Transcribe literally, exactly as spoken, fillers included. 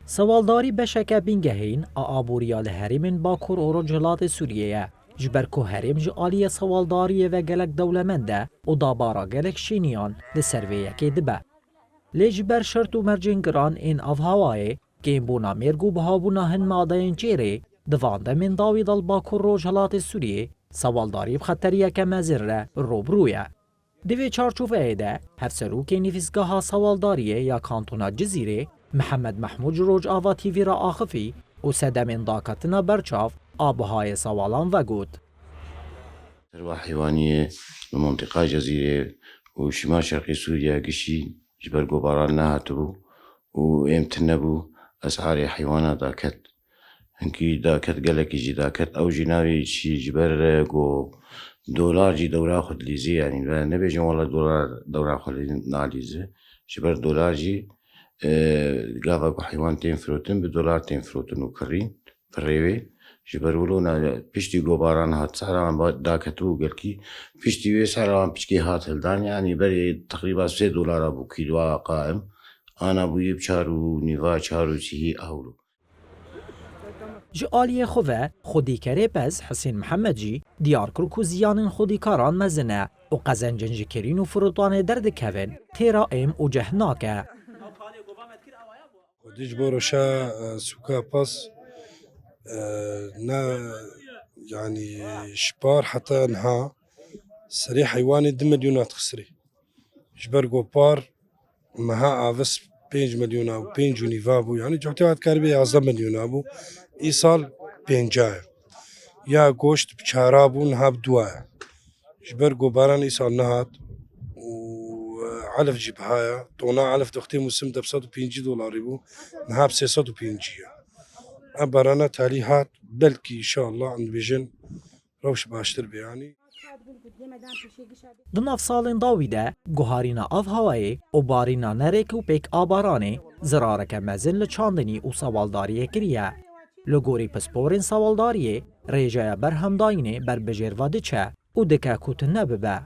Sewaldarî beşeke bingehîn a aboriya li herêmên Bakur û Rojhilatê Sûriyê ye. Ji ber ku herêm ji aliyê sewaldariyê ve gelek dewlemend e û dabara gelek şêniyan li ser vê yekê dibe. Lê ji ber şert û mercên giran ên avhewayê, kêmbûna mêrg û bihabûna hin madeyên çêrê, di van demên dawî de li Bakur Rojhilatê Sûriyê sewaldarî bi xeteriyeke mezin re rû bi rû ye. Di vê çarçoveyê de, hevserokê Nivîsgeha Sewaldariyê ya Kantona Cizîrê, Mihemed Mehmûd ji Rojava T V re axifî û sedemên daketina berçav a bihayê sewalan vegot. Serva heywaniyê li mintiqa Cezîrê û şîmal şerqê Sûriya gişî ji ber gobaran nehatibû û êm tune bû, esarê heywana daket. Hinkî daket, gelekî jî daket. Ew jî navê çi ji ber, e, ku dolar jî dewra xwe dilîzî, yanî ve nebêjin wela dolar dewra xwe lî-, nalîzi. Ji ber dolar jî, e, gava ku heywan tên firotin, bi dolar tên firotin û kirîn, pirê wê. Ji ber wilo ne, piştî gobaran hat, sehra wan ba-, daketibû gelkî. Piştî wê sehra wan piçkî hat hildan, yanî berê teqrîba sê dolara bû kîloa qaim. Ana bûyî bi çar û nîva, çar û sîhî ewro. Ji aliyê xwe ve xwedî kerê pez Hisên Mihemed jî diyar kir ku ziyanên xwedîkaran mezin e û qezencên ji kirîn û firotanê derdikevin têra êm û ceh nake. Xwedî ji bo roşa, e, sûka pez, e, ne, yanî ji par heta niha serê heywanê du milyon hat xisirê. Ji ber ku par meha avis pênc milyona û pênc û nîva bû, yanî cotê hat karibe yazdeh milyona bû, îsal pênca ye. Ya goşt bi çara bû, niha bi dua ye. Ji ber ku baran îsal nehat û, e, elif jî biha ye. Tona elif di wextê mûsim de bi sed û pêncî dolarî bû, niha bi sê sed û pêncî ye. Ev barana talî hat, belkî înşallah em dibêjin rewş baştir be, yanî. Di nav salên dawî de guharîna avhewayê û barîna nerêk û pêk a baranê zirareke mezin li çandinî û sewaldariyê kiriye. Li gorî pisporên sewaldariyê, rêjeya berhemdayînê berbijêr ve diçe û dike ku tune bibe.